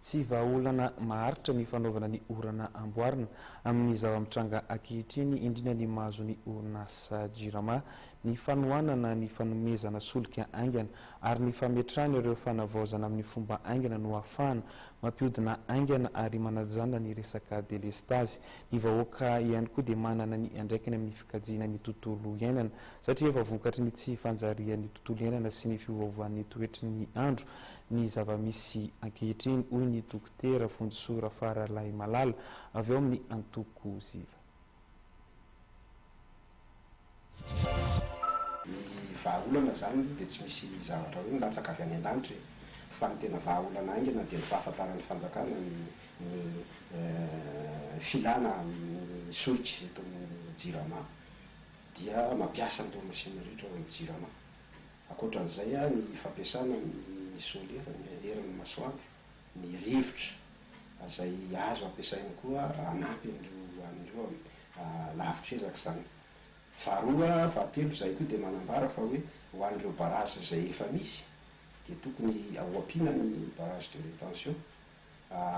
Tsy vahaolana maharitra ny fanaovana ny orana amboarina amin'ny zava-mitranga ankehitriny, indrindra ny mahazo ny orinasa Jirama, ny fanohanana ny fanomezana solika haingana ary ny fametrahana ireo fanavaozana amin'ny fomba haingana no ahafahana mampihodina haingana ary manajanona ny resaka delestazy. Ny vahoaka ihany koa dia manana ny andraikiny amin'ny fikajiana ny tontolo iainana satria efa vokatry ny tsy fanjarian'ny tontolo iainana sy ny fiovaovan'ny toetry ny andro ny zava-misy ankehitriny, hoy ny Dokotera Vonjisoa Rafaralahimalala avy ao amin'ny antoko Ziva. Ny vahaolana izany aloha dia tsy misy zavatra hoe milatsaka avy any an-danitra e! Fa ny tena vahaolana haingana dia ny fahafantaran'ny fanjakana ny ny filana amin'ny solika eto amin'ny Jirama dia mampiasa an'ireo machine rehetra ao amin'ny Jirama. Ankoatra an'izay, ny fampiasana ny solaire, ny herin'ny masoandro, ny rivotra izay azo ampiasaina koa hanampy an'ireo an'ireo amin'ny lavitr'ezaka izany. Faharoa, fahatelo, izahay koa dia manambara fa hoe ho an'ireo barrage izay efa misy dia tokony ho ampiana ny barrage de rétention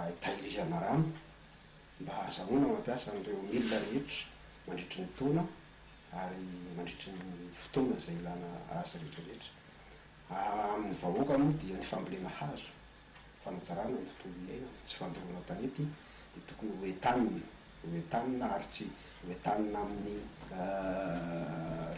hitahirizana rano mba hahazahoana mampiasa an'ireo milina rehetra mandritry ny taona ary mandritry ny fotoana izay ilana azy rehetra rehetra. Amin'ny vahoaka moa dia ny fambolena hazo, fanatsarana ny tontolo iainana, tsy fandoroana tanety dia tokony ho entanina, ho entanina ary tsy ho entanina amin'ny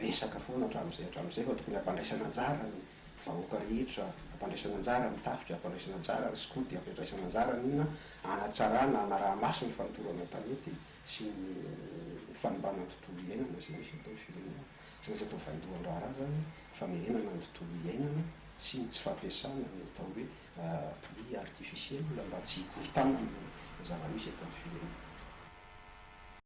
resaka foana hatramin'izay hatramin'izay fa tokony hampandraisana anjara ny vahoaka rehetra, hampandraisana anjara ny tafika, hampandraisana anjara ny skoto, hampandraisana anjara ny inona, hanatsarana, hanaraha-maso ny fandoroana tanety. sy ny fanimbana ny tontolo iainana izay misy eto amin'ny firenena. Tsy maintsy atao vaindohan-draharaha izany ny famerenana ny tontolo iainana sy ny tsy fampiasana ny atao hoe pluie artificielle mba tsy hikorontana ny zava-misy eto amin'ny firenena.